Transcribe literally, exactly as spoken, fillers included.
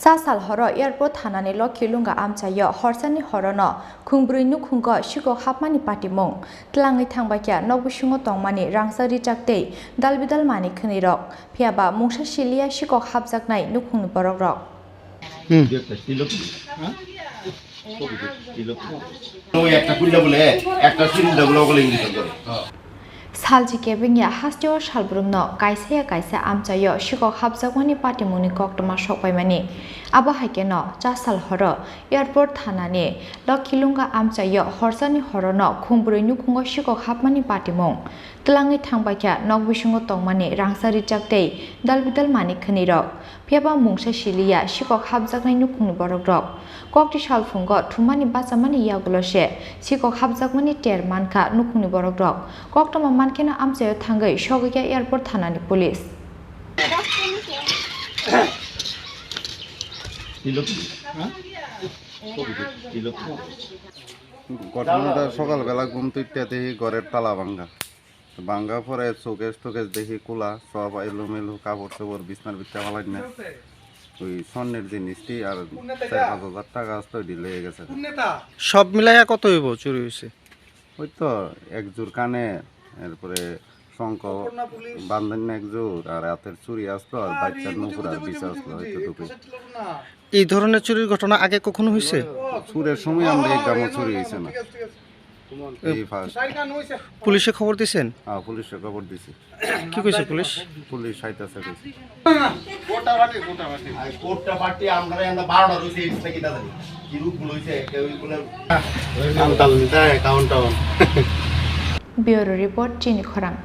Chasal horo Airport thanani Lokhi Lunga amchaio horsani horono khungbrwi nukhungo sikok hapmani patimung. Twlangwi thangbaikha nok bisingo tongmani rangchak richak tei dalbidal manwi khwnwirok. Phiyaba mungsa siliya sikok hapjaknai nukhungni borokrok. Hmm. একটা খুললে বলে, একটা series double অকলে ইংলিশ করে। Salchi kebengya hasteo salbrumno kaisa ya kaisa amchaio sikok hapjakmani patimungni koktwma sokpaimani. Abo hai kheno Chasal horo Airport thanani Lokhi Lunga amchaio horsani horono khungbrwi nukhungo sikok hapmani patimung. Twlangwi thangbaikha nok bisingo tongmani rangchak richak tei dalbidal manwi khwnwirok. Phiyaba mungsa siliya sikok hapjaknai nukhungni borokrok. Kokti salphungo thummani bachamani yagulo se sikok hapjakmani ter mankha nukhungni borokrok. Koktwma mankheno amchaio thangwi sogwikha Airport thanani police. ঘটনাটা সকালবেলা ঘুম থেকে উঠে দেখি ঘরের তালা ভাঙা। ভাঙা পরে শোকেস টোকেস দেখি খোলা, সব এলোমেলো, কাপড় চোপড় বিছনার ভিতরে ফালাই না। ওই স্বর্ণের জিনিসটি আর চার পাঁচ হাজার টাকা আসতো, ওইটি লয়ে গেছে। সব মিলাইয়া কত হইব চুরি হইছে? ওই তো এক জোড় কানে, এরপরে শঙ্খ বান্ধন এক জোড়, আর হাতের চুড়ি আসতো, আর বাচ্চার নুপুর আর বিছা আসলো, এতটুকুই। এই ধরনের চুরির ঘটনা আগে কখনো হয়েছে? চুরের সময় আমরা এই গ্রামে চুরি হয়েছে না, এই ফার্স্ট। পুলিশে খবর দিছেন? হ্যাঁ, পুলিশে খবর দিছে। কি কইছে পুলিশ? পুলিশ আইতাছে কইছে। কোটা বাটি, কোটা বাটি। আর কোটা বাটি আমরা এনে বারোটা রইছে, এটা কি দাদা? কি রূপ বলইছে? কেউ বলে কাউন্টার নিতে হয়, counter. Bureau report, Chini Khorang.